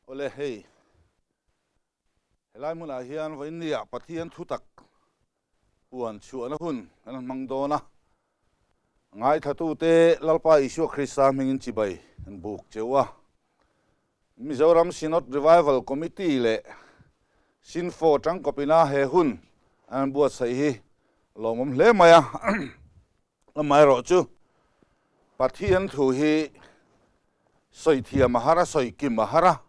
Awle hei, helai hmunah hian vawiinniah Pathian thutak huan chhuahna hun kan han hmang dawn a. Ngaithlatute Lalpa Isua Krista hmingin chibai an buk cheu a. Mizoram Synod Revival Committee leh Synfo tangkawpina he hun an han buatsaih hi lawmawm hle mai a. Amaherawhchu, Pathian thu hi sawi thiam a har a, sawi kim a har a.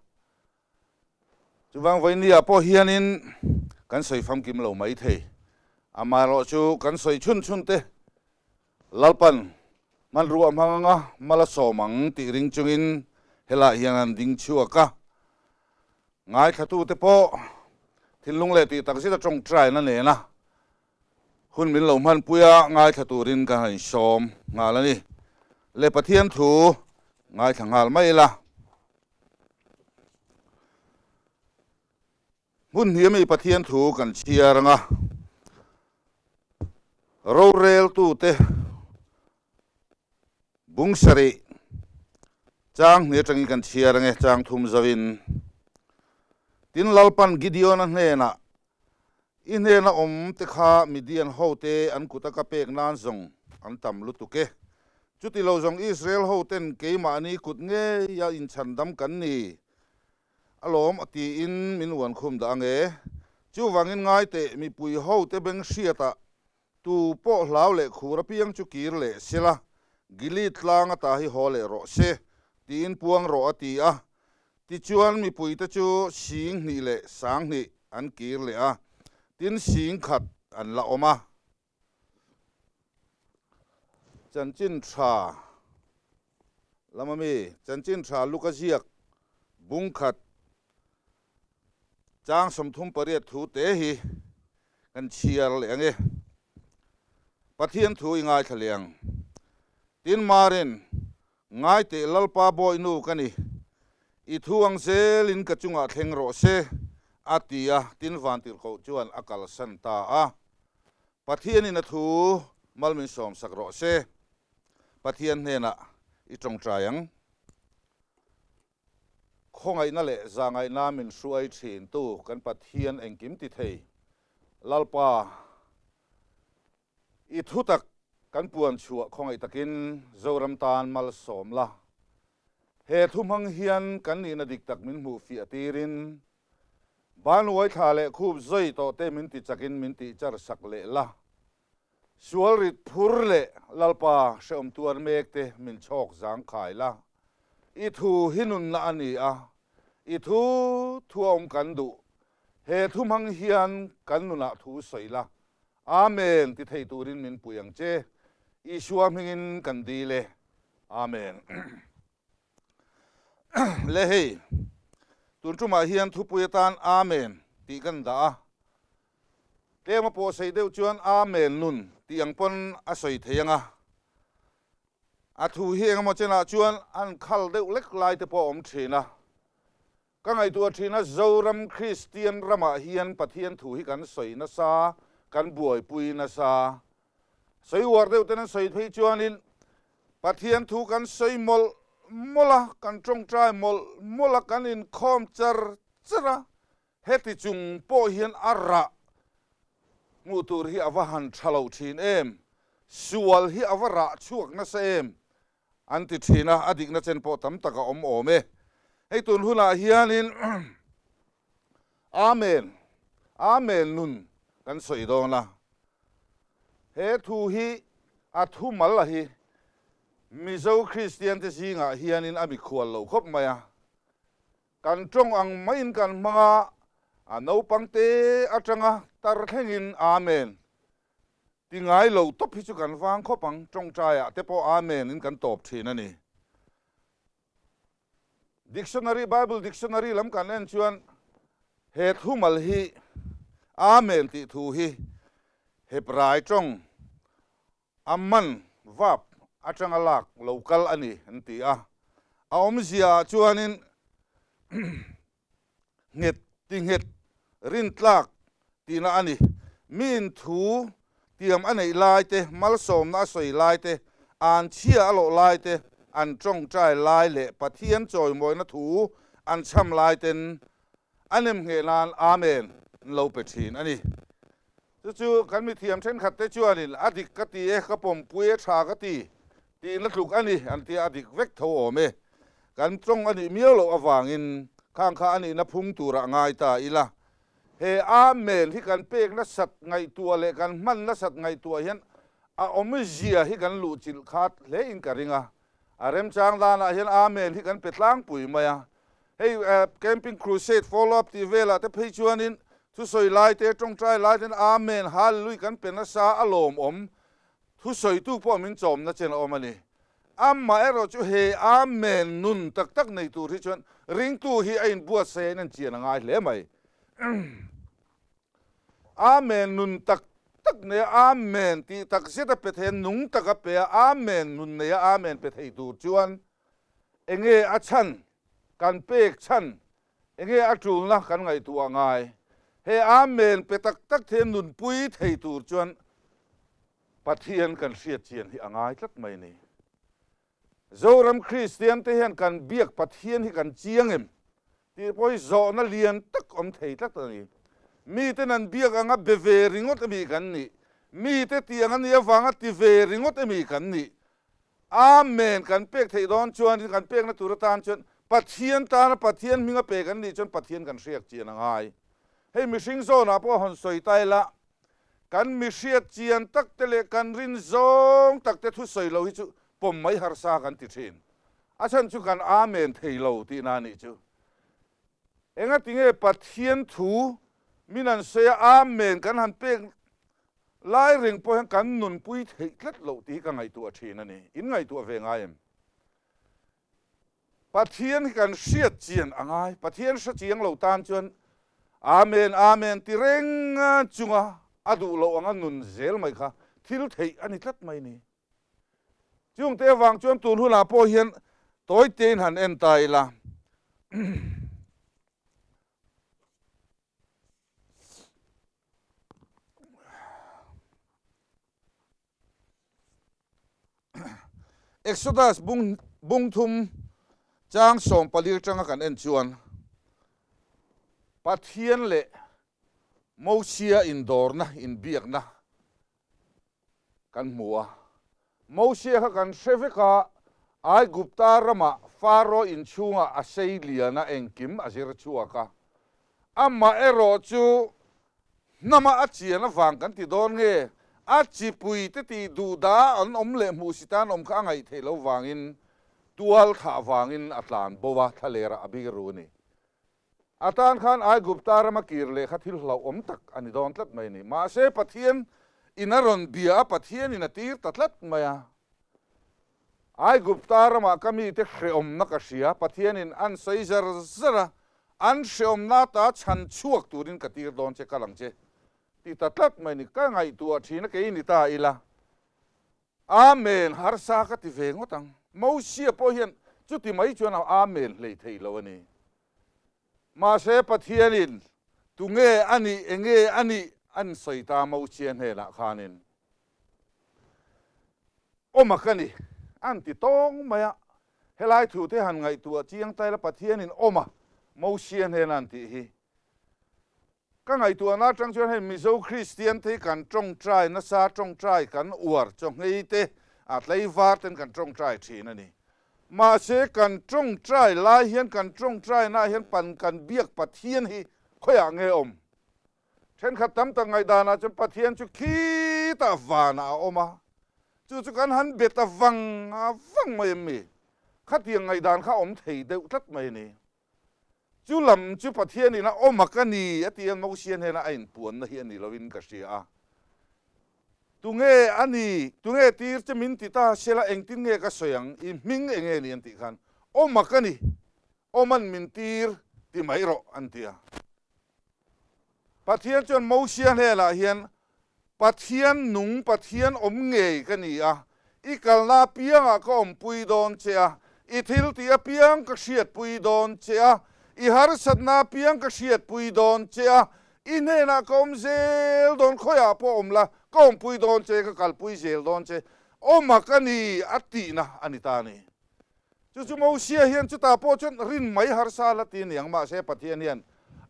Chuvang vawinia pawh hianin kan sawi famkim lo mai thei. Amaherawhchu kan sawi chhun chhun te Lalpan hmanrua hmang anga mal a sawm ang tih ring chungin helaiah hian an ding chhuak a. Ngaithlatute pawh thinlung leh tih takzet a tawngtaina nena Hun min lo hmanpui a, ngaithla turin ka han sawm nghal a ni. Le Pathian thu ngaithla nghal mai ila. Hmun hnih ami Pathian thu kan chhiar anga roreltute bung sarih chang hnih atangin kan chhiar ange chang thum zauhin. Tin Lalpan Gideon-a hnenah I hnena awm te kha Midian hote an kuta ka pek nan zawng an tam lutuk e. Chuti lo zawng Israel hoten keimahni kut ngeia inchhandam kan ni alawm tiin min uan khum dah ange. Chuvangin ngai teh mipui hote beng hriatah tu pawh hlau leh khur apiang chu kir leh sela, Gilead tlang ata hi haw leh rawh se tiin puang rawh a ti a. Tichuan mipuite chu 20,000 leh 2000 an kir leh a, tin 10,000 an la awm a. Chanchin tha lama mi, chanchin tha Luka ziak bung khat chang 38 thu te hi kan chhiar leh ang e. Pathian thu i ngaithla leh ang. Tin Marin Ngai teh Lalpa bawihnu ka ni, i thu ang zelin ka chungah thleng rawh se, a ti a, tin Vantirhkoh chuan a kalsan ta a. Pathianin a thu mal min sawmsak rawh se, Pathian hnenah i tawngtai ang. Khawngaihna leh zahngaihna min hruai thintu kan Pathian engkim ti thei Lalpa, I thu tak kan puan chhuah khawngaih takin Zoram tan malsawm la. He thu hmang hian kan nihna dik tak min hmuh fiah tirin, Banuai thla leh khup zawi tawh te min ti chakin min tih char sak leh la. Sual rit phur leh Lalpa hrehawm tuar mek te min chhawk zang khai la. I thu hi nunna a ni a, i thu thu a awm kan duh. He thu hmang hian kan nunah thu sawi la. Amen ti thei turin min pui ang che. Isua hmingin kan dil e. Amen. Le hei, tun tumah hian thupui atan Amen tih kan dah a. Tlem a pawh sei deuh chuan Amen nun tih ang pawn a sawi thei ang a. A thu hi engemaw chenah chuan an khal deuh lek lai te pawh a awm thin a. Ka ngaihtuah thin a, Zoram Kristian ramah hian Pathian thu hi kan sawi nasa, kan buaipui nasa. Sawi uar deuh ten an sawi phei chuanin Pathian thu kan sawi mawlh mawlh a, kan tawngtai mawlh mawlh a, kan inkhawm char char a, heti chung pawh hian a rah hmuh tur hi a va han tha lo thin em, sual hi a va rah chhuak nasa em An ti thin a, a dikna chen pawh tam tak a awm awm e. Hei tun hunah hianin Amen, Amen nun kan sawi dawn a. He thu hi a thu mal a hi Mizo Kristian te zingah hianin a mikhual lo khawp mai a. Kan tawng ang maiin kan hmang a, a naupang te atanga tar thlengin Amen Ti ngai lo tawp hi chu kan vang khawp ang, tawngtaiah te pawh Amen in kan tawp thin a ni. Dictionary, Bible dictionary lam kan en chuan he thumal hi Amen tih thu hi Hebrai tawng Amman verb atanga lak lo kal a ni an ti a. A awmzia ah chuanin nghet ti nghet rintlak tihna a ni. Miin thu tiam a neih lai te, malsawmna a sawi lai te, an chhia a lawh lai te, an tawngtai lai leh Pathian chawimawina thu an chham lai ten a nem ngheh nan Amen an lo pe thin a ni. Chu chu kan mithiam thenkhat te chuanin a dik ka ti e, ka pawmpui e, tha ka ti tihna tluk a ni an tia a dik vek tho awm e. Kan tawng a nih miau loh avangin khang kha a nihna phung turah ngai ta ila. He Amen hi kan pek nasat ngaihtuah leh kan hman nasat ngaihtuah hian a awmzia hi kan luhchilh khat hle in ka ring a. A remchang danah hian Amen hi kan pe tlangpui mai a. Hei Camping Crusade follow up tih velah te phei chuanin thusawi lai te, tawngtai lai ten Amen, Hallelujah kan pe nasa a lawmawm. Thusawitu pawh min chawmna chen a awm a ni. Amaherawh chu he Amen nun tak tak nei tur hi chuan ringtu hi a inbuatsaih a inenchian a ngai hle mai. Amen nun tak tak nei a, Amen tih tak zet a pe thei a, nung tak a pe a, Amen nun nei a, Amen pe thei tur chuan enge a chhan, kan pek chhan, enge a tulna kan ngaihtuah ngai. He Amen pe tak tak thei a nunpui thei tur chuan Pathian kan hriat chian hi a ngai tlat mai ni. Zoram Kristian te hian kan biak Pathian hi kan chiang em tih pawh hi zawhna lian tak awm thei tlat a ni. Miten an biak anga be ve ringawt emi kan nih? Mite tih ang a nih avanga ti ve ringawt emi kan nih? Amen kan pek theih dawn chuan kan pekna tur atan chuan Pathian tana Pathian hminga pe kan nih chuan Pathian kan hriak chian a ngai. Hei mihring zawnah pawh hawn sawi ta ila Kan mi hriat chian tak te leh kan rin zawng tak te thusawi lo hi chu pawm mai harsa kan ti thin. A chhan chu kan Amen thei lo tihna a nih chu. Engati nge Pathian thu min an sawi a Amen kan han pek lai reng pawh hian kan nunpui theih tlat loh tih hi ka ngaihtuah thin a ni. In ngaihtuah ve ngai em? Pathian hi kan hriat chian a ngai. Pathian hre chiang lo tan chuan Amen, Amen ti reng chunga a duh loh anga nun zel mai kha thil theih a ni tlat mai ni. Chungte avang chuan tun hunah pawh hian tawi tein han en ta ila. Exodus bung bung thum chang 14 atanga kan en chuan Pathian leh Mosia indawrna inbiakna kan hmu a. Mosia kha kan hre vek a, Aigupta ramah Faro inchhungah a sei lian a engkim a zir chhuak a. Amaherawh chu Hnama a chian avang kan ti dawn nge? A chipui te tih duh dah an awm leh hmuh si tan awm kha a ngaih theih loh vangin tual thlah vangin a tlan bo a, thlalerah a bik ru a ni. A tan khan Aigupta rama kir leh kha thil hlauhawm tak a ni dawn tlat mai a ni. Mahse Pathian in a rawn bia a, Pathian in a tir ta tlat mai a. Aigupta ramah ka mite hrehawmna ka hria, Pathianin an sawi zar zar a, an hrehawmna ata chhan chhuak turin ka tir dawn che, kal ang che, ti ta tlat mai ni. Ka ngaihtuah thin a, kei ni ta ila. Amen, harsa ka ti ve ngawt ang. Mosia pawh hian chuti mai chuan a Amen hlei thei lo a ni. Mahse Pathianin tunge a nih, enge a nih an sawi ta Mosia hnenah khanin. Awm a ka ni, an ti tawng mai a. Helai thu te han ngaihtuah chiang taila Pathianin awm a Mosia hnena an tih hi. Ka ngaihtuahna atang chuan hei Mizo Kristian te hi kan tawngtai nasa, tawngtai kan uar chawnghei te a tlaivar ten kan tawngtai thin a ni. Mahse kan tawngtai lai hian kan tawngtainaah hian pan kan biak Pathian hi khawiah nge awm? Thenkhat tam tak ngaihdanah chuan Pathian chu khitah vanah a awm a, chu chu kan han bet a vang a vang mai em mi? Khatiang ngaihdan kha a awm thei deuh tlat mai a ni. Chu lam chu Pathianin a awm a ka ni a ti a, Mosia hnena a inpuanna hi a ni lovin ka hria a. Tunge a ni, tunge tir che min ti ta sela engtin nge ka sawi ang, i hming enge ni an tih khan awm a ka ni, awman min tir ti mai rawh an ti a. Pathian chuan Mosia hnenah hian, Pathian nung, Pathian awm ngei ka ni a, i kalna apiangah ka awmpui dawn che a, i thiltih apiang ka hriatpui dawn che a, i harsatna apiang ka hriatpui dawn che a, i hnenah ka awm zel dawn, khawiah pawh awm la, ka awmpui dawn che, ka kalpui zel dawn che, awma ka ni a tihna a ni ta a ni. Chu chu Mosia hian chutah pawh chuan rin mai harsa la ti aniang. Mahse Pathian hian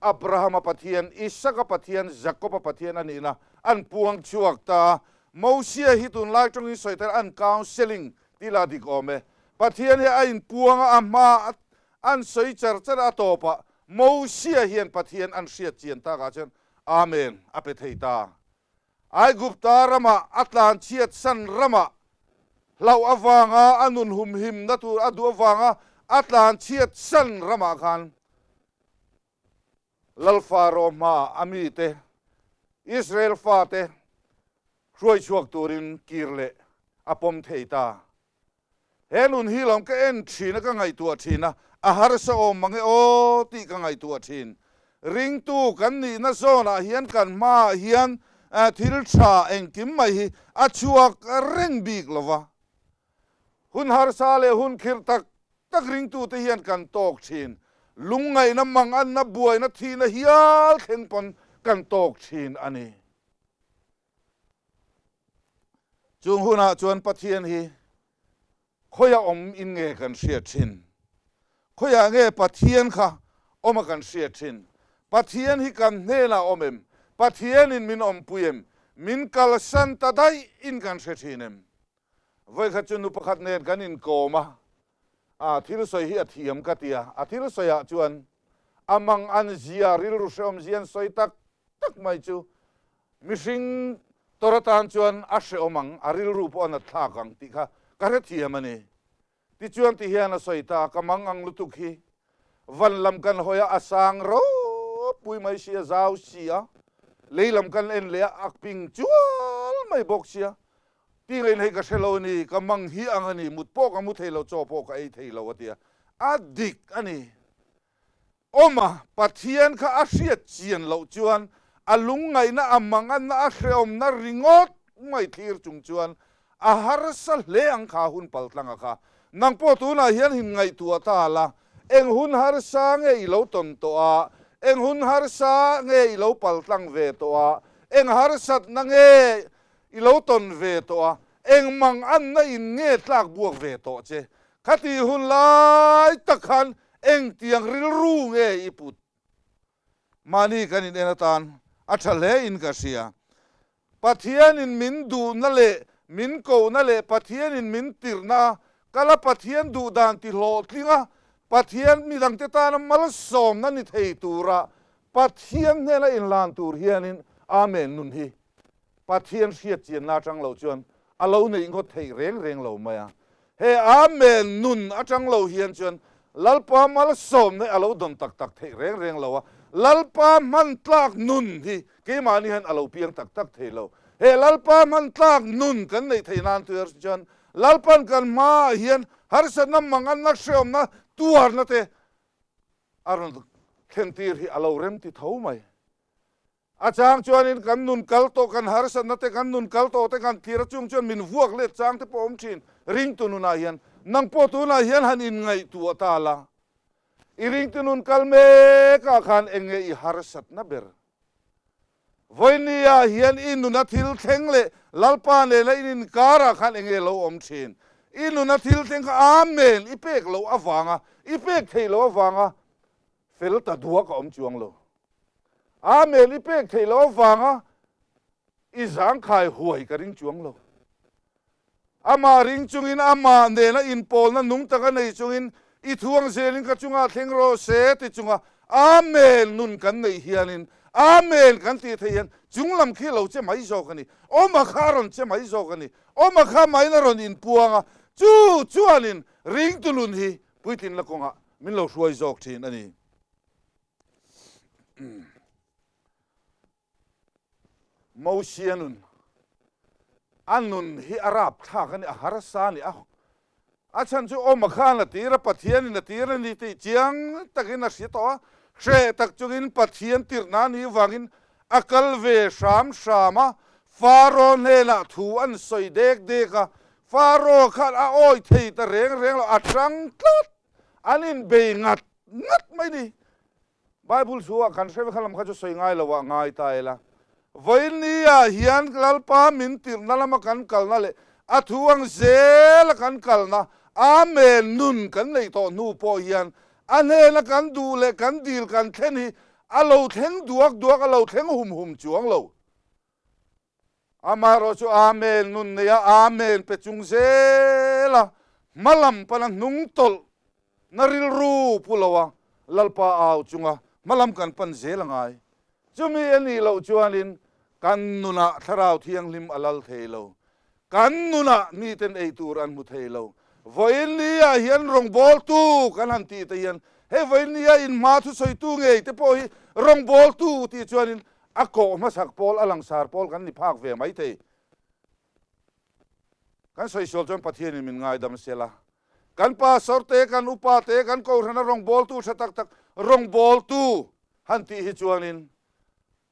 Abrahama Pathian, Isaka Pathian, Jakoba Pathian a nihna an puang chhuak ta a. Mosia hi tunlai tawngin sawi tel an counselling tih lah dik awm e. Pathian hi a inpuang a, a hma an sawi char char a, a tawpah Mosia hian Pathian an hriat chian takah chuan Amen a pe thei ta. Aigupta ramah a tlanchhiat san ramah hlauh avanga a nun humhimna tur a duh avanga a tlanchhiat san ramah khan Lal Faro hmaah a mite, Israel fate hruaichhuak turin kir leh a pawm thei ta. He nun hi lawm ka en thin a, ka ngaihtuah thin a, a harsa awm mang e aw tih ka ngaihtuah thin. Ringtu kan nihna zawnah hian kan hmaah hian thil tha engkim mai hi a chhuak reng bik lo va. Hun harsa leh hun khirh tak tak ringtute hian kan tawk thin. Lungngaihna manganna buaina thihna hial thleng pawn kan tawk thin a ni. Chung hunah chuan Pathian hi khawiah awm in nge kan hriat thin? Khawiah nge Pathian kha awm a kan hriat thin? Pathian hi kan hnenah awm em? Pathianin min awmpui em? Min kalsan ta daih in kan hre thin em? Vawikhat chu nu pakhat nen kan inkawm a, a thil sawi hi a thiam ka ti a, a thil sawiah chuan a mang an zia, rilru hrehawm zia an sawi tak tak mai chu Mihring tawr atan chuan a hrehawm ang, a rilru pawh a nat thlak ang tih kha ka hrethiam a ni. Tichuan ti hian a sawi ta, ka mang ang lutuk hi van lam kan hawi a, a sang ropui mai si a, zau si a, lei lam kan en leh a, a ping chual mai bawk sia, ti ngaihna hi ka hre lo a ni, ka mang hi ang a ni, mut pawh ka mu thei lo, chaw pawh ka ei thei lo a ti a, a dik a ni. Awm a, Pathian kha a hriat chian loh chuan a lungngaihna, a manganna, a hrehawmna ringawt mai thlir chung chuan a harsa hle ang kha hun paltlanga kha. Nang pawh tunah hian hin ngaihtuah ta la, eng hun harsa nge i lo tawn tawh a, eng hun harsa nge i lo paltlang ve tawh a, eng harsatna nge i lo tawn ve tawh a, eng manganna in nge tlak buak ve tawh che, Khati hun lai tak khan engtiang rilru nge i put? Mahni kan in en atan a tha hle in ka hria. Pathianin min duhna leh min kohna leh Pathianin min tirhna kala Pathian duh dan ti hlawhtling a, Pathian midangte tana malsawmna ni thei tura Pathian hnena inhlan tur hianin Amen nun hi Pathian hriat chianna atang lo chuan a lo neih ngawt theih reng reng lo mai a. He Amen nun atang lo hian chuan Lalpa malsawmna hi a lo dawn tak tak theih reng reng lo a. Lalpa hman tlak nun hi keimahni hian a lo piang tak tak thei lo. He Lalpa hman tlak nun kan neih theih nan tuar chuan Lalpan kan hmaah hian harsatna, manganna, hreawmna, tuarna te a rawn thlentir hi a lo remti tho mai. A chang chuanin kan nun kal tawh, kan harsatna te, kan nun kal tawh te kan thlir a, chung chuan min vuak let chang te pawh a awm thin. Ringtu nunah hian nang pawh tunah hian han inngaihtuah ta la, i ringtu nun kal mekah khan eng nge i harsatna ber? Vawinia hian i nuna thil thleng leh Lalpa nena in inkarah khan eng nge lo awm thin? I nuna thil thleng kha Amen i pek loh avanga, i pek theih loh avanga fel ta duak a awm chuang lo. Amen i pek theih loh avanga i zangkhai huai ka ring chuang lo. Amah ring chungin amah nena inpawlna nung taka nei chungin i thuang zelin ka chungah thleng rawh se ti chunga Amen nun kan neih hianin Amen kan tih theih hian chunglam khi lo che mai zawk a ni. Awma kha a rawn che mai zawk a ni. Awma kha main a rawn inpuang a, chu chuanin ringtu nun hi puitlinna kawngah min lo hruai zawk thin a ni. Mosia nun, a nun hi a rap thlak a ni, a harsa a ni. A chhan chu awm a khan a tir a, Pathianin a tir a ni tih chiang takin a hre tawh a, hreh tak chungin Pathian tirhna a nih vangin a kal ve hram hram a, Faro hnenah thu an sawi dek dek a, Faro khan a awi thei ta reng reng lo, a tang tlat, an inbei ngat ngat mai ni. Bible thu ah kan hre vek a lam kha chu sawi ngai lo ah ngai ta ila. Vawiin ah hian Lalpa min tirhna lama kan kalna leh a thu ang zela kan kalna, Amen nun kan neih tawh hnu pawh hian a hnena kan duh leh kan dil kan thlen hi a lo thleng duak duak, a lo thleng hum hum chuang lo. Amaherawh chu Amen nun neia Amen pe chung zela hmalam pana hnung tawlh na rilru pu lo a Lalpa au chunga hmalam kan pan zel a ngai. Chumi a nih loh chuanin kan nunah Thlarau Thianghlim a lal thei lo. Kan nunah miten ei tur an hmu thei lo. Vawiin nia hian rawngbawltu kan han tih te hian hei vawiin nia inhma thusawitu ngei te pawh hi rawngbawltu tih chuanin a kawh hmasak pawl, a langsar pawl kan ni phak ve mai thei. Kan sawi sual chuan Pathianin min ngaidam sela. Kan pastor te, kan upa te, kan kohhrana rawngbawltu tha tak tak rawngbawltu han tih hi chuanin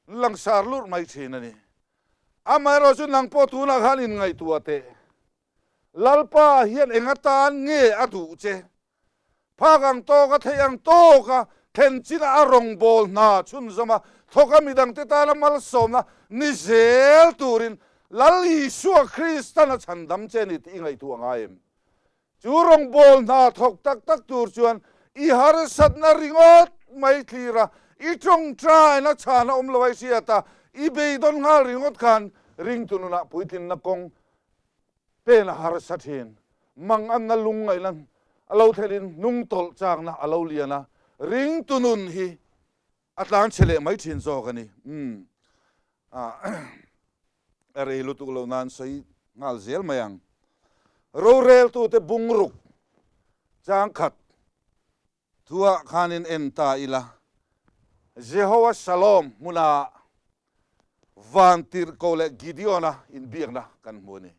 langsar lurh mai thin a ni. Amaherawh chu nang pawh tunah khan inngaihtuah teh. Lalpa hian eng atan nge a duh che? Phak ang tawka theih ang tawka thlen chinah a rawngbâwl hna chhunzawm a, thawka midangte tana malsawmna ni zel turin Lal Isua Kristan a chhandam che a ni tih i ngaihtuah ngai em? Chu rawngbâwl hna thawk tak tak tur chuan i harsatna ringawt mai thlir a, i tawngtaina chhana awm lo a i hriat a, i beidawn nghal ringawt khan ringtu nunah puitlinna kawng pen a harsa thin. Manganna lungngaihna a lo thelin hnungtawlh chakna a lo lian a, ringtu nun hi a tlang chhe leh mai thin zawk a ni. Umm a rei lutuk lo nan sawi nghal zel mai ang. Roreltute bungruk changkhat Thuah khanin en ta ila, Jehovah Shalom hmuna Vantirhkoh leh Gideon-a inbiakna kan hmu a ni.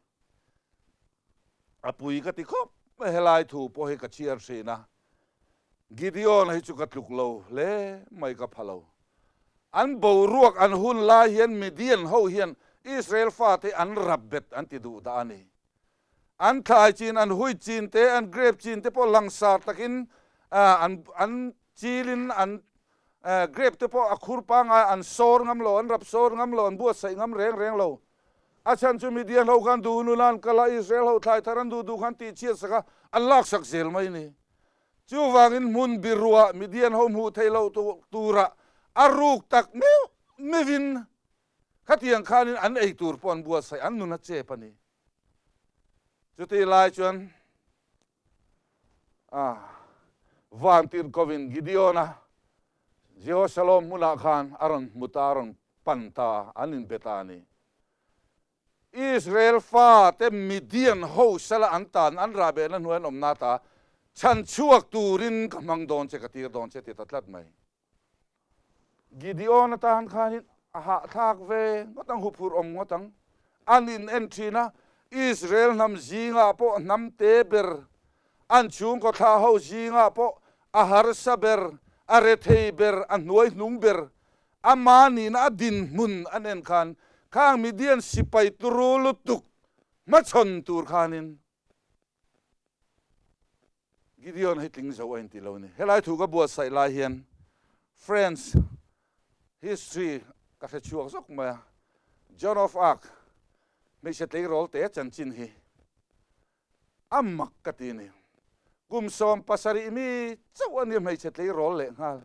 A pui ka ti khawp mai, helai thu pawh hi ka chhiar hrin a, Gideon-a hi chu ka tluk lo hle mai ka pha lo. An boruak an hun lai hian Midian ho hian Israel fate an rap bet an ti duh dah a ni. An thlai chin, an hui chin te, an grape chin te pawh langsar takin an an chilin an grape te pawh a khur pangai an sawr ngam lo, an rap sawr ngam lo, an buatsaih ngam reng reng lo. A chhan chu Midian ho khan duh nuna an kal a, Israel ho thlai thar an duh duh khan tihchhiat sak a, an laksak zel mai a ni. Chuvangin hmun biruah Midian ho hmuh theih loh turah a ruk tak meuh meuhin Khatiang khanin an ei tur pawh an buatsaih, an nun a chep a ni. Chutih lai chuan Vantirhkovin Gideon-a Jehosalom hmunah khan a rawn hmu ta, a rawn pan ta, an inbe ta a ni. Israel fate Midian ho sala an tan, an rahbehna hnuai an awmna ta chhanchhuak turin ka hmang dawn che, ka tir dawn che ti ta tlat mai. Gideon atan khanin a hahthlak ve ngawt ang, huphurh awm ngawt ang. An in en thin a, Israel hnam zingah pawh hnam te ber, an chhungkaw thlah ho zingah pawh a harsa ber, a rethei ber, a hnuai hnung ber, ama nihna a dinhmun an en khan khang Midian sipai turu lutuk hmachhawn tur khanin Gideon hi tling zo a inti lo a ni. Helai thu ka buatsaih lai hian French history ka hre chhuak zawk mai a, Joan of Arc hmeichhe tleirawl te chanchin hi a mak ka ti a ni. Kum 70 mi chauh a nia hmeichhe tleirawl leh nghal.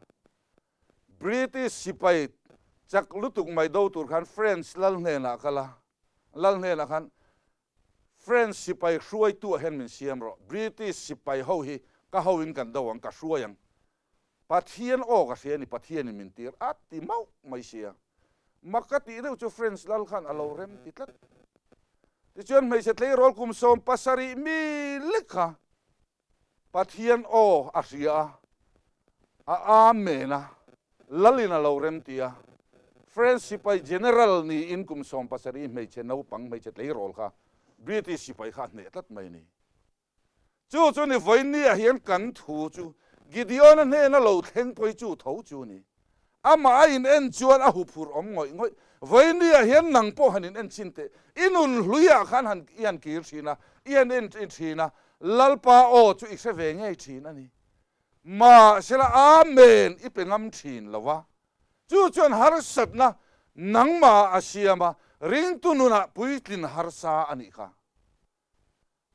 British sipai chak lutuk mai do tur khan French lal hnenah kal a, lal hnenah khan French sipai hruaitu ah hian min siam rawh, British sipai ho hi ka ho in kan do ang, ka hruai ang. Pathian aw ka hria a ni, Pathian in min tir a ti mauh mai sia. Mak ka tih deuh chu French lal khan a lo rem ti tlat. Tichuan hmeichhe tleirawl kum 17 mi lek kha Pathian aw a hria a, a Amen a, Lalin a lo rem ti a, French sipai General niin kum 70 hmeichhe naupang hmeichhe tleirawl kha British sipai kha a hneh tlat mai a ni. Chu chu ni vawinia hian kan thu chu Gideon-a hnena lo thleng pawh hi chu tho chu a ni. Amah a in en chuan a huphurh awm ngawih ngawih. Vawinia hian nang pawh han in en chhin teh. I nun hluiah khan han i han kir thin a, i han en thin a, Lalpa aw chu i hre ve ngei thin a ni. Mahsela Amen i pe ngam thin lo a. Chu chuan harsatna nangmah a siam a, ringtu nunah puitlin harsa a nih kha.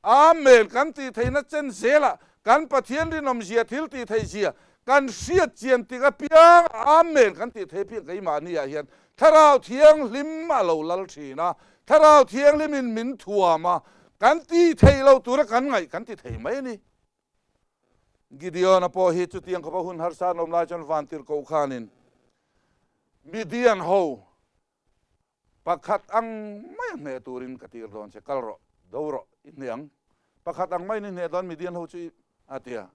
Amen kan tih theihna chen zelah kan Pathian rinawmzia thil tih theihzia kan hriat chian tik apiang Amen kan tih theih apiang keimahni ah hian Thlarau Thianghlim a lo lal thin a, Thlarau Thianghlimin min thuam a, kan tih theih loh tura kan ngaih kan ti thei mai a ni. Gideon-a pawh hi chutiang khawpa hun harsa an awm lai chuan vantirhkoh khanin Midian ho Pakhat ang mai a hneh turin ka tir dawn che, kal rawh, do rawh, i hneh ang. Pakhat ang maiin i hneh dawn Midian ho chu i a ti a.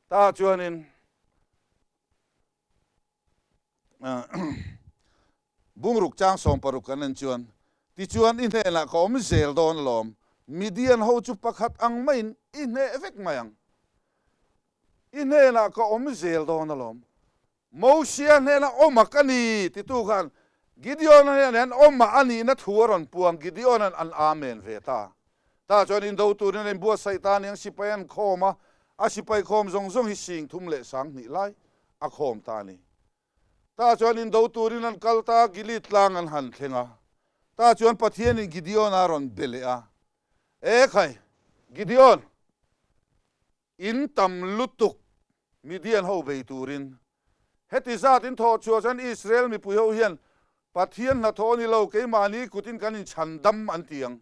Tah chuanin bungruk chang 60 kan en chuan, tichuan i hnenah ka awm zel dawn alawm, Midian ho chu pakhat ang maiin i hneh vek mai ang. I hnenah ka awm zel dawn alawm. Mosia hnena awma ka ni titu khan Gideon-a hnenah hian awma a nihna thu a rawn puang. Gideon-a'n an Amen ve ta. Tah chuan indo turin a inbuatsaih ta aniang sipai an khawm a, a sipai khawm zawng zawng hi 3000 lai a khawm ta a ni. Tah chuan indo turin an kal ta a, Gilead tlang an han thleng a. Tah chuan Pathianin Gideon-a a rawn be leh a, Ekhai, Gideon! In tam lutuk Midian ho bei turin. Heti zat in thawh chhuah chuan Israel mipui ho hian Pathian hnathawh a ni lo, keimahni kutin kan inchhan dam an ti ang.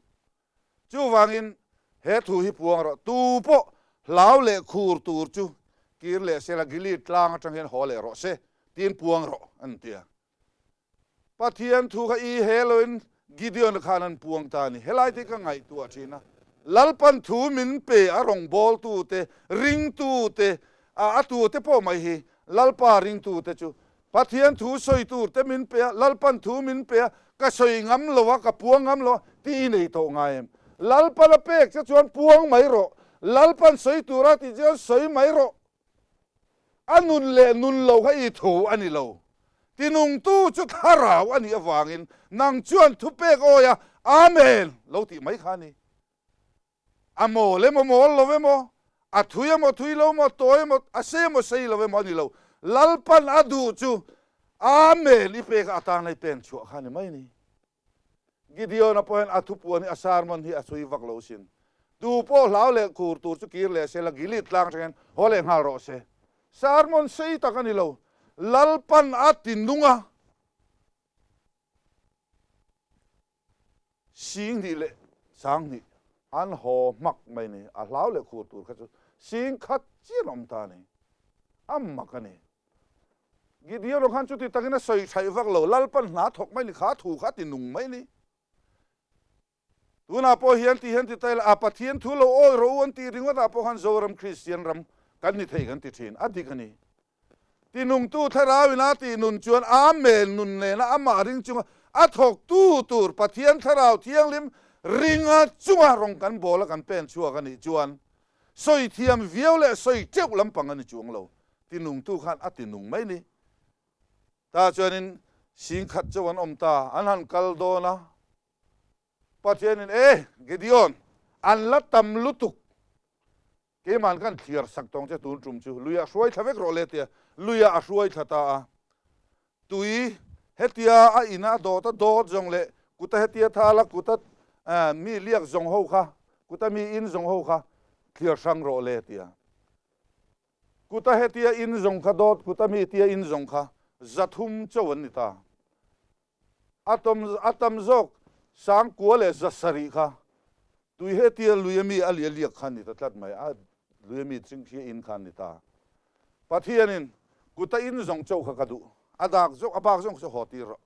Chuvangin he thu hi puang rawh, tu pawh hlau leh khur tur chu kir leh sela Gilead tlang atang hian haw leh rawh se tiin puang rawh an ti a. Pathian thu kha i he loin Gideon khan an puang ta a ni. Helai te ka ngaihtuah thin a, Lalpan thu min pe a rawngbawltute, ringtute, a tute pawh mai hi Lalpa ringtute chu Pathian thu sawi tur te min pe a, Lalpan thu min pe a, ka sawi ngam lo a, ka puang ngam lo a, tih i nei tawh ngai em? Lalpan a pek che chuan puang mai rawh, Lalpan sawi tura tih chuan sawi mai rawh. A nun leh nun lo kha i thu a ni lo. Tinungtu chu thlarau a nih avangin nang chuan thupek awi a, Amen lo tih mai kha a ni. A mawl emaw mawl lo emaw, a thui emaw thui lo emaw, a tawi emaw, a sei emaw sei lo emaw a ni lo. Lalpan a duh chu Amen i pek a atana i pen chhuah kha a ni mai a ni. Gideon-a pawh hian a thupuan hi a sermon hi a chhui vak lo sin. Tu pawh hlau leh khur tur chu kir leh se la, Gilead tlang atang hian haw leh nghal rawh se. Sermon sei tak a ni lo. Lalpan a ti nung a. 2000 leh 2000 an haw hmak mai ni. A hlau leh khur tur kha chu 10,000 chiah an awm ta a ni. A mak a ni. Gideon aw khan chuti takin a sawi thaih vak lo, Lalpan hna thawk mai ni, kha thu kha a ti nung mai ni. Tunah pawh hian ti hian ti ta ila, a Pathian thu lo awi rawh u an tih ringawtah pawh khan Zoram Kristian ram kan ni thei kan ti thin, a dik a ni. Tinungtu thlarau ina tih nun chuan Amen nun nena amah ring chunga a thawktu tur Pathian thlarau thianghlim ringa chunga rawng kan bawl a kan pen chhuak a nih chuan sawi thiam viau leh sawi teuh lampang a ni chuang lo. Tinungtu khan a tinung mai ni. Tah chuanin 10,000 chauh an awm ta, an han kal dawn a. Pathianin, E, Gideon, an la tam lutuk. Keiman kan thliar sak tawng che tun tum chu, luiah hruai thla vek rawh le tia luiah a hruai thla ta a. Tui hetia a ina a dawt a dawt zawng leh kuta hetia thal a kuta mi liak zawng ho kha, kuta mi in zawng ho kha thliar hrang rawh le tia. Kuta hetia in zawng kha dawt kuta mi tia in zawng kha 300 chauh an ni ta. A tam a tam zawk 9700 kha tui hetia lui ami a lia liak kha an ni ta tlat mai a, lui ami thingthia in kha an ni ta. Pathianin kuta in zawng chauh kha ka duh, a dak zawk a bak zawng chu haw tir rawh.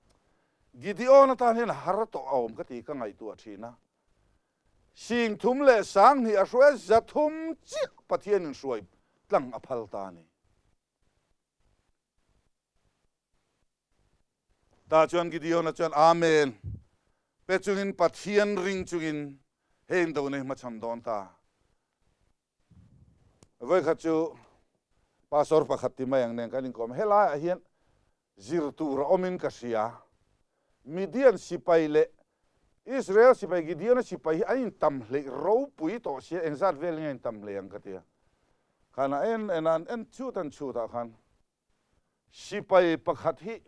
Gideon atan hian har tawh a awm ka ti ka ngaihtuah thin a. 32,000 a hruai a, 300 chiah Pathianin hruai tlang a phal ta a ni. Tah chuan Gideon-a chuan Amen pe chungin Pathian ring chungin hei in do nei hmachhan dawn ta. Vawikhat chu Pastor pakhat ti mai ang nen kan inkawm. Helaiah hian zir tur a awmin ka hria. Midian sipai leh Israel sipai Gideon-a sipai hi an intam hleih ropui tawh sia, engzat vel nge intam hleih ang ka ti a. Khan a en en a, an en chut an chut ah khan sipai pakhat hi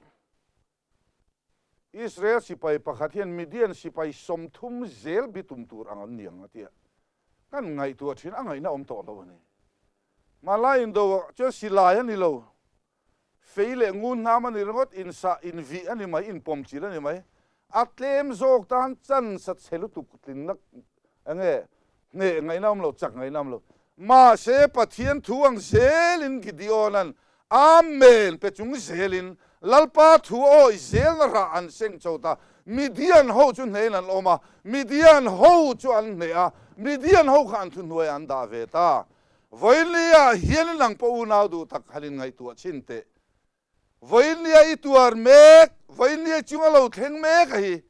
Israel sipai pakhat hian Midian sipai 30 zel bitum tur ang an ni ang a ti a. Kan ngaihtuah thin a ngaihna awm tawh lo a ni. Hmanlai indo ah chuan silai a ni lo, fei leh ngun hnam a ni ringawt, insah invih a ni mai, inpawmchil a ni mai. A tlem zawk tan chance a chhe lutuk tlinna enge hneh ngaihna awm lo, chak ngaihna awm lo. Mahse Pathian thu ang zelin Gideon-a'n Amen pe chung zelin Lalpa thu awih zelna rah an seng cho ta. Midian ho chu hnehin an awm a, Midian ho chu an hneh a, Midian ho kha an thuhnuaiah an dah ve ta. Vawiinliah hian nang pawh unau duh tak han inngaihtuah chhin teh. Vawiinliah i tuar mek, vawiinliah i chunga lo thleng mek a hi.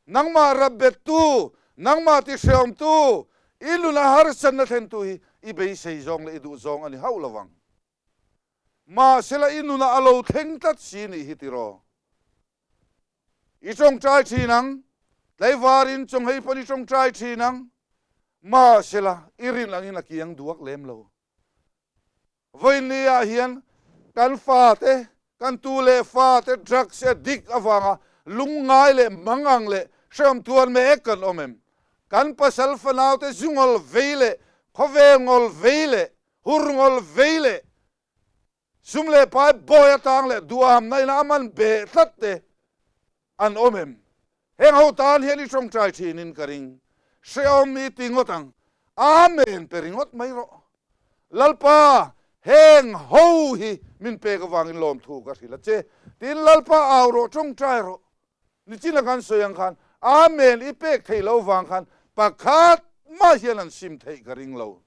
Nangmah rap bettu, nangmah tihreawmtu, i luna harsatna thlentu hi i beisei zawng leh i duh zawng a ni hauh lovang. Mahsela i nunah a lo thleng tlat si nih hi tiraw? I tawngtai thin ang, tlaivarin chawnghei pawn i tawngtai thin ang, mahsela i rin angin a kiang duak lem lo. Vawiinni-ah hian kan fate, kan tu leh fate drugs addict avanga lungngai leh mangang leh hrehawm tuar mek kan awm em? Kan pasal fanaute zungawl vei leh khawvel ngawl vei leh hur ngawl vei leh sum leh pai bawi atang leh duhamna ina a man beh tlat te an awm em? Heng ho tan hian i tawngtai thinin ka ring. Hrehawm i ti ngawt ang. Amen pe ringawt mai rawh. Lalpa, heng ho hi min pek avangin lawmthu ka hrilh a che. Tin, Lalpa au rawh, tawngtai rawh. Nichina kan sawi ang khan Amen i pek theih loh vang khan pakhat mah hian an sim theih ka ring lo.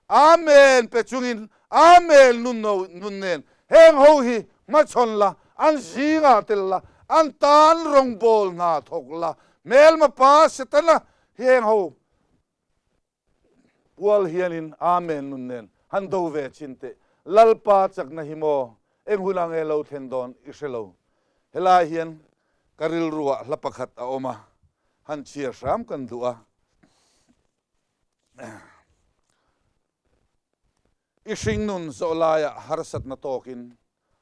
Amen pe chungin Amen nun no nun nen heng ho hi hmachhawn la, an zingah tel la, an tan rawngbawl hna thawk la, hmelma pa Setana hi heng ho pual hianin Amen nun nen han do ve chin teh. Lalpa chakna hi maw eng hunah nge lo thlen dawn i hre lo. Helai hian ka rilruah hla pakhat a awm a, han chhiar hram kan duh a. I hringnun zawh laiah harsatna tawkin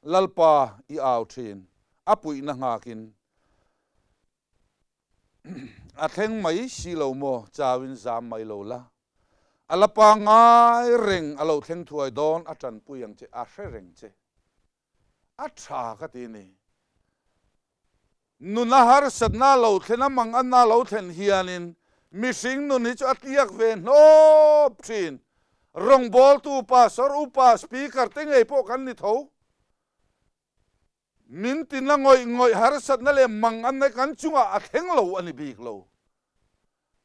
Lalpa i au thin, a puihna nghakin a thleng mai si lo maw chauin zam mai lo la, a la pangngai reng a lo thleng thuai dawn a tanpui ang che, a hre reng che. A tha ka ti ni. Nuna harsatna lo thlen a manganna lo thlen hianin mihring nun hi chu a tliak ve hnawp thin. Rawngbawltu, pastor, upa, speaker te ngei pawh kan ni tho. Min tina ngawih ngawih harsatna leh manganna kan chungah a thleng lo a ni bik lo.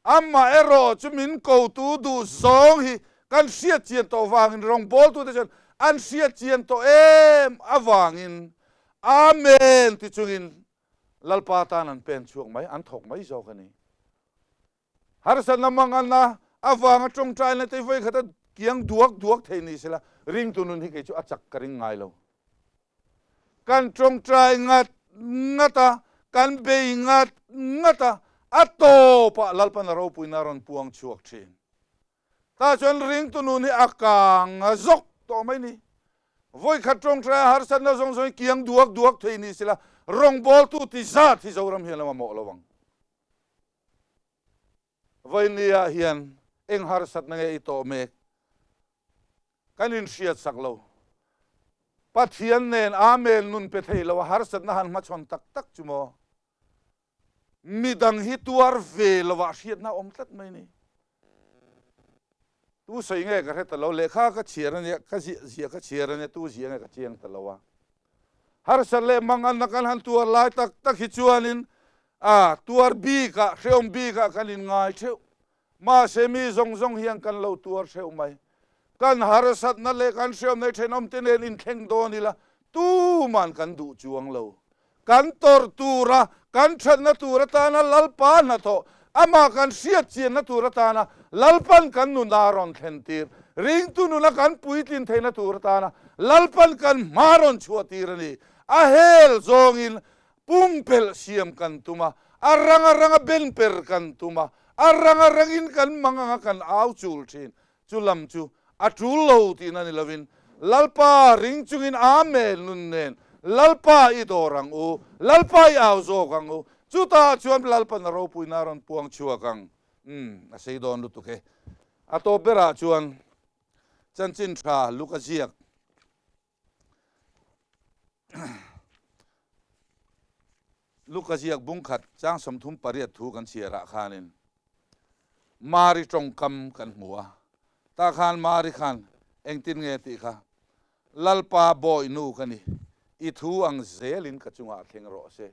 Amaherawh chu min kotu duh zawng hi kan hriat chian tawh vangin rawngbawltute chuan an hriat chian tawh em avangin Amen ti chungin Lalpa tan an pen chhuak mai, an thawk mai zawk a ni. Harsatna manganna avanga tawngtaina te vawi khata kiang duak duak thei ni sela ringtu nun hi kei chu a chak ka ring ngai lo. Kan tawngtai ngat ngat a, kan bei ngat ngat a, a tawpah Lalpan a ropuina a rawn puang chhuak thin. Tah chuan ringtu nun hi a kang a zawk tawh mai ni. Vawi khat tawngtai a harsatna zawng zawng hi kiang duak duak thei ni sela rawngbawltu ti zat hi Zoram hian a mamawh lo ang. Vawinia hian eng harsatna nge i tawh mek? Kan inhriat sak lo. Pathian nen Amen nun pe thei lo a harsatna han hmachhawn tak tak chu maw? Midang hi tuar ve lovah hriatna a awm tlat mai ni. Tu sawi nge ka hre ta lo, lehkha ka chhiar a nia, ka ziah ziah ka chhiar a nia, tu ziah nge ka chiang ta lo a. Harsat leh manganna kan han tuar lai tak tak hi chuanin a tuar bikah, hrehawm bikah kan inngai theuh. Mahse mi zawng zawng hian kan lo tuar theuh mai. Kan harsatna leh kan hrehawmna hi thenawmte nen inthleng dawn ila tuman kan duh chuang lo. Kan tawrh tura, kan thatna tur atana Lalpa hnathawh, amah kan hriat chianna tur atana Lalpan kan nuna rawn thlen tir, ringtu nuna kan puitlin theihna tur atana Lalpan kan hma rawn chhuah tir a ni. A hel zawngin pumpelh siam kan tum a, a rang a ranga ben per kan tum a, a rang a rangin kan mang anga kan au chul thin. Chu lam chu a tul lo tihna ni lovin, Lalpa ring chungin Amen nun nen Lalpa i dawr ang u, Lalpa i au zawk ang u, chutah chuan Lalpan a ropuina a rawn puang chhuak ang. Umm, a sei dawn lutuk e. A tawp berah chuan chanchin tha Luka ziak Luka ziak bungkhat chang 38 thu kan chhiarah khanin Mari tawngkam kan hmu a. Tah khan Mari khan engtin nge tih kha Lalpa bawi nu ka ni, i thu ang zelin ka chungah thleng rawh se.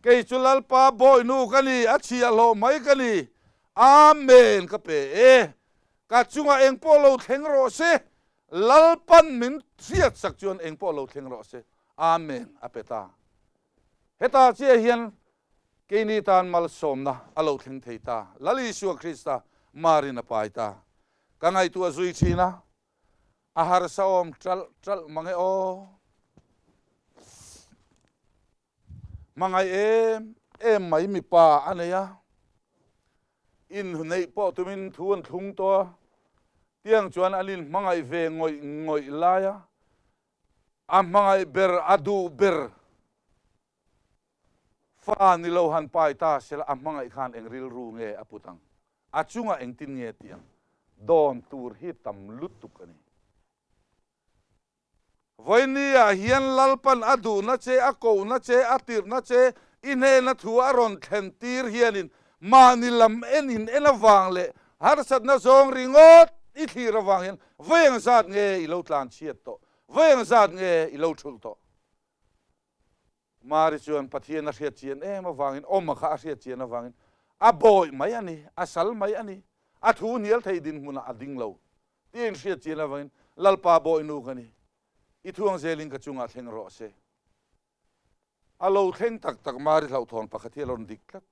Kei chu Lalpa bawi nu ka ni, a chhiah hlawh mai ka ni. Amen ka pe e. Ka chungah eng pawh lo thleng rawh se. Lalpan min hriatsak chuan eng pawh lo thleng rawh se. Amen a pe ta. Heta chiah hian keini tan malsawmna a lo thleng thei ta. Lal Isua Krista marin a pai ta. Ka ngaihtuah zui thin a, a harsa awm ṭalh ṭalh mang e aw. Hmangaih em em mai mipa a nei a, in neih pawh tumin thu an thlung tawh a, tiang chuan an in hmangaih ve ngawih ngawih lai a, a hmangaih ber a duh ber fa ni lo han pai ta sela a hmangaih khan eng rilru nge a put ang, a chungah engtin nge tih ang, dawn tur hi tam lutuk a ni. Vawinia hian Lalpan a duhna che, a kohna che, a tirhna che, i hnena thu a rawn thlen tir hianin mahni lam en in en avang leh harsatna zawng ringawt i thlir avang hian vawi ang zat nge i lo tlan chhiat tawh, vawi ang zat nge i lo thulh tawh. Mari chuan Pathian a hriat chian em avangin, awma kha a hriat chian avangin a bawih mai a ni, a sal mai a ni, a thu hnial thei dinhmunah a ding lo tih a inhriat chian avangin, Lalpa bawih nu ka ni, i thuang zelin ka chungah thleng rawh se. A lo thleng tak tak Mari hlauhthawn pakhat hi a rawn dik tlat.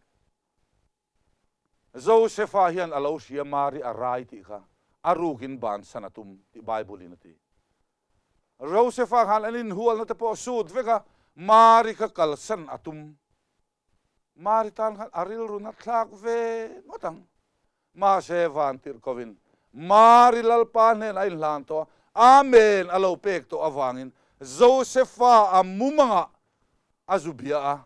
Josefa hian a lo hria Mari a rai tih kha a rukin bansan a tum tih Bible in a ti. Josefa khan an inhualna te pawh sut vek a, Mari kha kalsan a tum. Mari tan khan a rilru na thlak ve ngawt ang. Mahse van tirh kovin Mari Lalpa hnen a inhlan tawh a, Amen a lo pek tawh avangin Josefa a mumangah a zu bia a,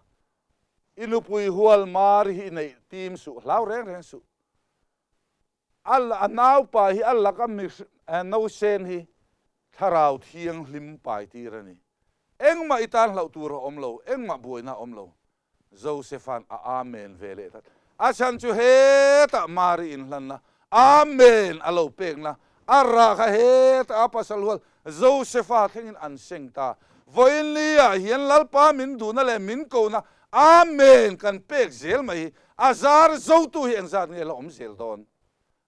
I nupui hual Mari hi i neih tim suh, hlau reng reng suh. A a naupa hi a laka nausen hi thlarau thianghlim pai tir a ni. Engmah i tan hlauh tur a awm lo, engmah buaina a awm lo. Josepha'n a Amen ve leh tlat. A chhan chu hetah Mari inhlanna Amen a lo pekna a rah kha hetah a pasal hual Josepha thlengin an seng ta. Vawiin liah hian Lalpa min duhna leh min kohna Amen kan pek zel mai hi a zar zotu hi engzat nge la awm zel dawn?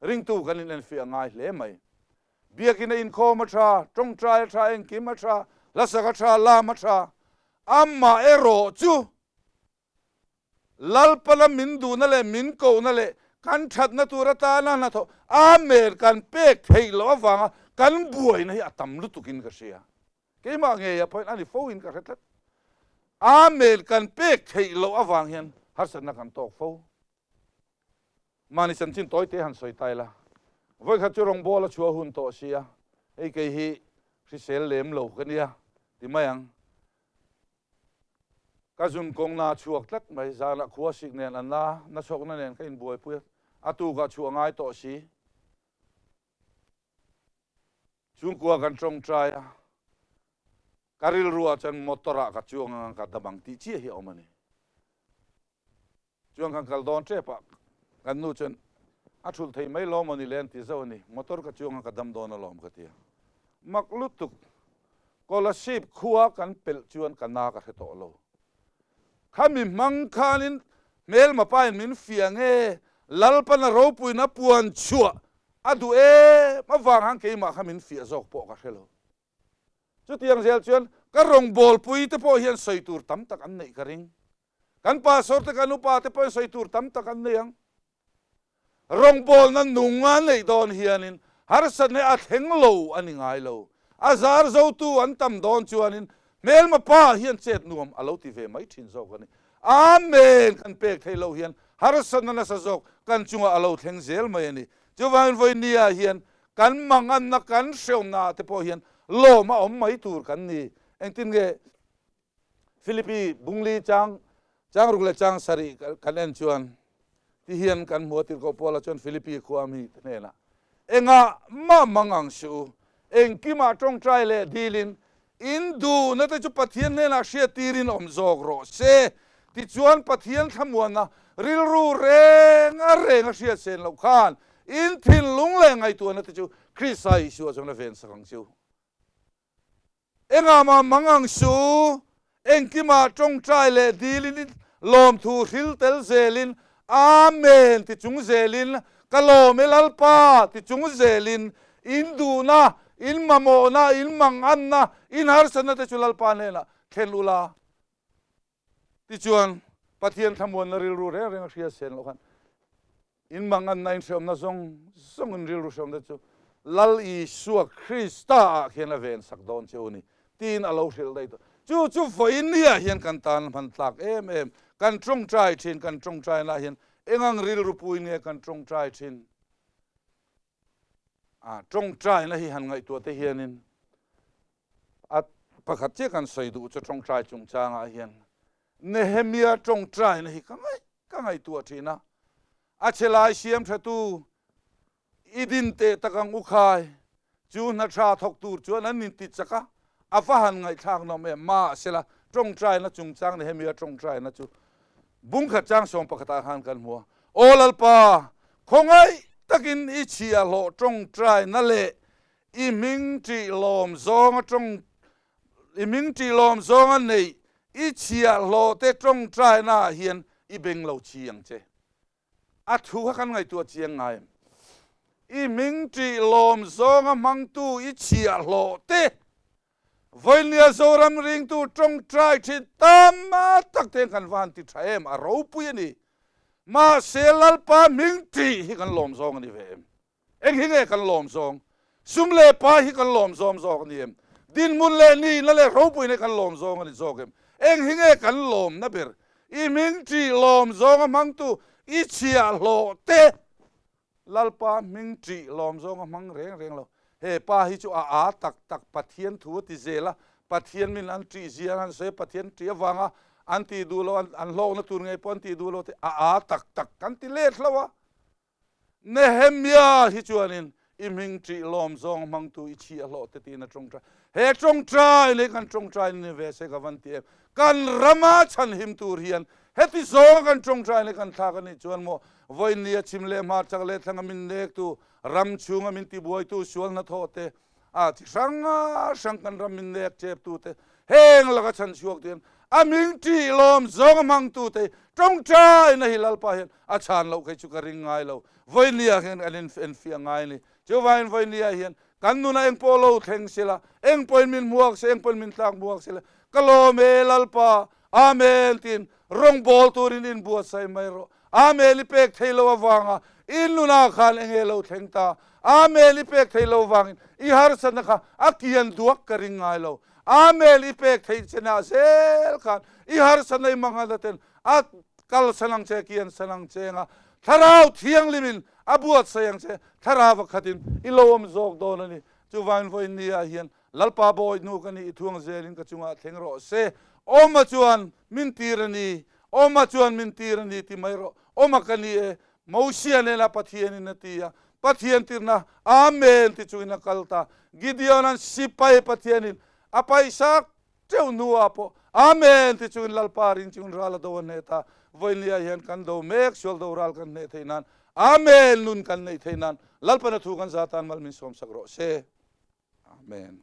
Ringtu kan inenfiah ngai hle mai. Biakina inkhawm a tha, tawngtai a tha, engkim a tha, hlasak a tha, lam a tha. Amah erawh chu Lalpana min duhna leh min kohna leh kan thatna tur atana hnathawh Amen kan pek theih loh avanga kan buaina hi a tam lutukin ka hria. Keimah ngeia pawhin a ni fo in ka hre tlat. Amen kan pek theih loh avang hian harsatna kan tawk fo. Mahni chanchin tawi te han sawi ta ila. Vawikhat chu rawngbawl a chhuah hun tawh sia, hei kei hi hrisel lem lo ka nia ti mai ang. Ka zun kawng na chhuak tlat mai, zanah khua sik nen a na, na chhawkna nen ka inbuaipui a, a tukah chhuah ngai tawh si. Chhungkua kan tawngtai a, ka rilruah chuan motor ah ka chuang ang ka dam ang tih chiah hi a awm a ni. Chuan kan kal dawn tep a, kan nu chuan a thulh thei mai lawm aw ni le an ti zauh a ni, motor ka chuang a ka dam dawn alawm ka ti a. Mak lutuk, Kolasib khua kan pelh chuan ka na ka hre tawh lo. Khami hmang khanin hmelma pain min fiah nge, Lalpana ropuina puan chhuah a duh em avang han keimah kha min fiah zawk pawh ka hre lo. Chutiang zel chuan ka rawngbawlpui te pawh hian sawi tur tam tak an neih ka ring. Kan pastor te kan upa te pawhin sawi tur tam tak an nei ang. Rawngbawlna nung a neih dawn hianin harsatna hi a thleng lo a ni ngai lo. A zar zotu an tam dawn chuanin hmelma pa hian chet nuam a lo ti ve mai thin zawk a ni. Amen! Kan pek theih loh hian harsatna nasa zawk kan chungah a lo thleng zel mai a ni. Chuvangin vawinia hian kan manganna kan hreawmnaah te pawh hian lawm a awm mai tur kan ni. Engtin nge Philippi bungli chang changruk leh chang sarih kan en chuan ti hian kan hmu a, Tirhkoh Paula chuan Philippi khua mi te hnenah. Engah mah mang ang suh u. Engkimah tawngtai leh dilin in duhna te chu Pathian hnenah hriattirin awm zawk rawh se. Tichuan Pathian thlamuanna rilru reng a reng a hriat sen loh khan in thinlung leh ngaihtuahna te chu Krista Isua chuan a vensak ang che u. Engah mah mang ang su, engkimah tawngtai leh dilin lawmthu hril tel zelin Amen ti chung zelin ka lawm e Lalpa ti chung zelin in duhna, in mamawhna, in manganna, in harsatna te chu Lalpa hnenah thlen ula. Tichuan, Pathian thlamuanna rilru reng reng a hria sen loh khan in manganna, in hreawmna zawng zawng in rilru hreawmna chu Lal Isua Krista ah khian a ven sak dawn che u ni tiin a lo hrilh daih tawh. Chu chu vawiin ni ah hian kan tan hman tlak em em, kan tawngtai thin, kan tawngtaina ah hian engang rilru puin nge kan tawngtai thin? A tawngtaina hi han ngaihtuah te hianin A pakhat chiah kan sawi duh chu tawngtai chungchangah hian Nehemia tawngtaina hi ka ngaih ka ngaihtuah thin a. A chhe lai siam thatu i din teh tak ang u khai chu hna tha thawk tur chuan an inti chak a, a va han ngaihthlak nawm em. Mahsela tawngtaina chungchang Nehemia tawngtaina chu bungkhat chang sawm pakhatah khan kan hmu a, Aw Lalpa, khawngaih takin i chhiahhlawh tawngtaina leh I hming ṭih lawm zawng a ṭawng I hming ṭih lawm zawng a neih i chhiahhlawh te ṭawngṭaina ah hian i beng lo chi ang che. A thu kha kan ngaihtuah chiang ngai em? I hming ṭih lawm zawng a hmangtu i chhiahhlawh te Vawinia Zoram ringtu ṭawngṭai ṭhin tam a tak te kan va han ti ṭha em? A ropui a ni. Mahse Lalpa hming ṭih hi kan lawm zawng a ni ve em? Eng hi nge kan lawm zawng? Sum leh pai hi kan lawm zawng zawk a ni em? Dinhmun leh nihna leh ropuina hi kan lawm zawng a ni zawk em? Eng hi nge kan lawmna ber? I hming ṭih lawm zawnga hmangtu i chhiahhlawh te Lalpa hming ṭih lawm zawnga hmang reng reng lo. He pa hi chu a â tak tak Pathian thu a ti zel a, Pathian min an ṭih zia an sawi a, Pathian ṭih avanga an tih duh loh, an hlawkna tur ngei pawh an tih duh loh te a â tak tak kan ti let hlauh a. Nehemia hi chuanin i hming ṭih lawm zawng hmangtu i chhi a hlawh te tiin a ṭawngṭai. He ṭawngṭai leh kan ṭawngṭai ni ve se ka van ti em? Kan rama chhanhim tur hian heti zawnga kan ṭawngṭai leh kan thlak a nih chuan maw vawiin a chim leh hmar chak leh thlanga min nektu, ram chhunga min tibuaitu sual hnathawh te, a chi hrang hrang kan ram min nek cheptu te heng laka chhan chhuak tu hian a ming ṭih lawm zawng a hmangtu te ṭawngṭai na hi Lalpa hian a chhan loh kei chu ka ring ngai lo. Vawinia hian kan enfiah ngai a ni. Chuvangin vawinia hian kan nunah eng pawh lo thleng sela, eng pawhin min hmuak se, eng pawhin min tlak hmuak sela, ka lawm e Lalpa, Amen tiin rawngbawl turin inbuatsaih mai rawh. Amen i pek thei lo avanga i nunah khan enge lo thleng ta? Amen i pek thei lo vangin i harsatna kha a kian duak ka ring ngai lo. Amen i pek theih chenah zel khan i harsatna i mangan aten a kalsan ang che, kiansan ang che anga Thlarau Thianghlimin a buatsaih ang che. Thlarau pakhatin i lo awm zawk dawn a ni. Chuvangin vawiin ni-ah hian Lalpa bawi hnu ka nih i thuang zelin ka chungah thleng rawh se. Awma chuan min tir a ni, Awma chuan min tir a ni ti mai rawh. Awma ka ni e, Mosia nena Pathianin a ti a, Pathian tirna Amen ti chungin a kal ta. Gideon-a'n sipai Pathianin a paihsak teuh hnuah pawh Amen ti chungin Lalpa ring chungin ral a do a hneh ta. Vawinia hian kan do mek, sual do ral kan hneh theih nan, Amen nun kan neih theih nan Lalpana thu kan za tan mal min sawmsak rawh se. Amen.